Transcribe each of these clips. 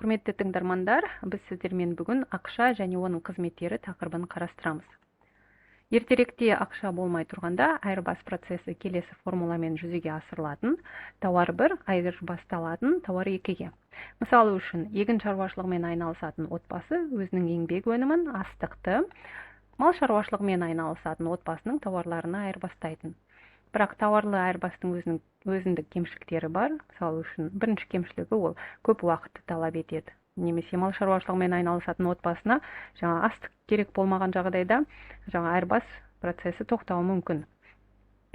Құрметті тыңдармандар, біз сіздермен бүгін ақша және оның қызметтері тақырыбын қарастырамыз. Ертеректе, ақша болмай тұрғанда, айырбас процесі келесі формуламен жүзеге асырылатын: тауар бір айырбасталатын тауар екіге. Мысалы үшін, егін шаруашылығымен айналысатын отбасы өзінің еңбек өнімін, астықты, мал шаруашылығымен айналысатын отбасының тауарларына айырбастайтын. Бірақ тауарлы айырбастың өзінің өзіндік кемшіліктері бар. Мысалы үшін, бірінші кемшілігі: ол көп уақытты талап етеді немесе мал шаруашылығымен айналысатын отбасына жаңа астық керек болмаған жағдайда, жаңа айырбас процесі тоқтауы мүмкін.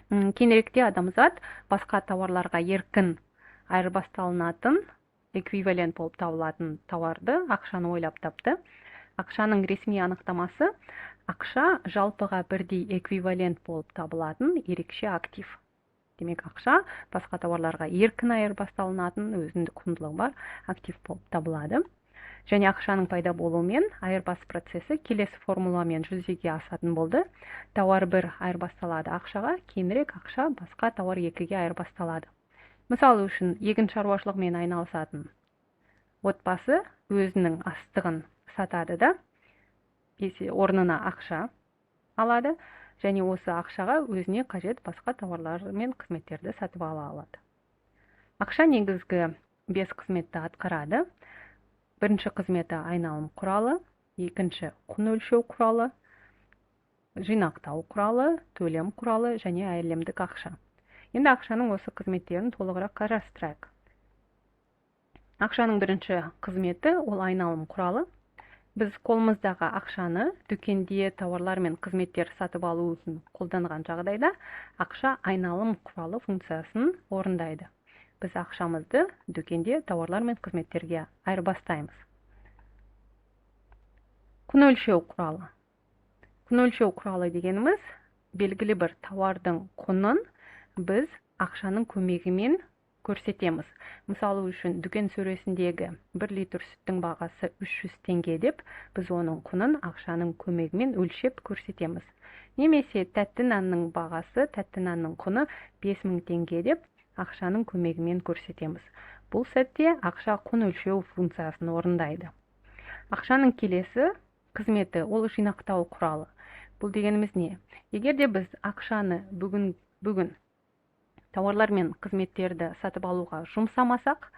Кейініректе адамзат басқа тауарларға еркін айырбасталынатын, эквивалент болып табылатын тауарды, ақшаны ойлап тапты. Ақшаның ресми анықтамасы: ақша – жалпыға бірдей эквивалент болып табылатын ерекше актив. Демек, ақша басқа тауарларға еркін айырбасталынатын, өзіндік құндылығы бар актив болып табылады. Және ақшаның пайда болуымен айырбас процесі келесі формуламен жүзеге асатын болды: тауар бір айырбасталады ақшаға, кейінірек ақша басқа тауар екіге айырбасталады. Мысалы үшін, егін шаруашылығымен айналысатын отбасы өзінің астығын сатады да, орнына ақша алады және осы ақшаға өзіне қажет басқа тауарлар мен қызметтерді сатып ала алады. Ақша негізгі бес қызметті атқарады. Бірінші қызметі – айналым құралы, екінші – құн өлшеу құралы, жинақтау құралы, төлем құралы және әлемдік ақша. Енді ақшаның осы қызметтерін толығырақ қарастырайық. Ақшаның бірінші қызметі – ол айналым құралы. Біз қолымыздағы ақшаны дүкенде тауарлар мен қызметтер сатып алу үшін қолданған жағдайда, ақша айналым құралы функциясын орындайды. Біз ақшамызды дүкенде тауарлар мен қызметтерге айырбастаймыз. Құн өлшеу құралы. Құн өлшеу құралы дегеніміз – белгілі бір тауардың құнын біз ақшаның көмегімен көрсетеміз. Мысалы үшін, дүкен сөресіндегі 1 литр сүттің бағасы 300 теңге деп, біз оның құнын ақшаның көмегімен өлшеп көрсетеміз. Немесе тәтті нанның бағасы, тәтті нанның құны 5000 теңге деп, ақшаның көмегімен көрсетеміз. Бұл сәтте ақша құн өлшеу функциясын орындайды. Ақшаның келесі қызметі – ол жинақтау құралы. Бұл дегеніміз не? Егер де біз ақшаны бүгін тауарлар мен қызметтерді сатып алуға жұмсамасақ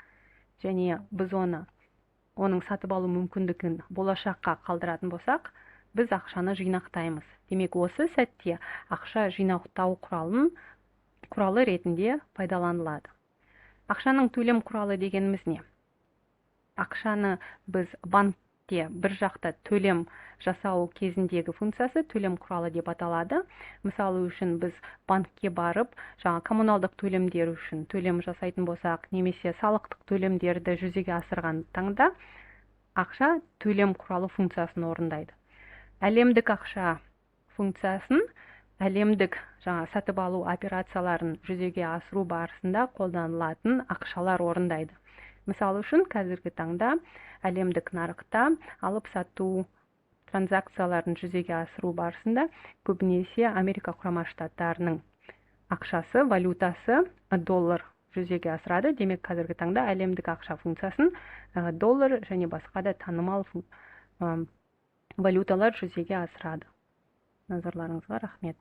және біз оның сатып алу мүмкіндігін болашаққа қалдыратын болсақ, біз ақшаны жинақтаймыз. Демек, осы сәтте ақша жинақтау құралы ретінде пайдаланылады. Ақшаның төлем құралы дегеніміз не? Ақшаны біз банкте бір жақта төлем жасау кезіндегі функциясы төлем құралы деп аталады. Мысалы үшін, біз банкке барып, жаңа коммуналдық төлемдер үшін төлем жасайтын болсақ немесе салықтық төлемдерді жүзеге асырған таңда, ақша төлем құралы функциясын орындайды. Әлемдік ақша функциясын әлемдік жаңа сатып алу операцияларын жүзеге асыру барысында қолданылатын ақшалар орындайды. Мысалы үшін, қазіргі таңда әлемдік нарықта алып сату транзакцияларын жүзеге асыру барысында көбінесе Америка Құрама Штаттарының ақшасы, валютасы доллар жүзеге асырады. Демек, қазіргі таңда әлемдік ақша функциясын доллар және басқа да танымал валюталар жүзеге асырады. Назарларыңызға рахмет.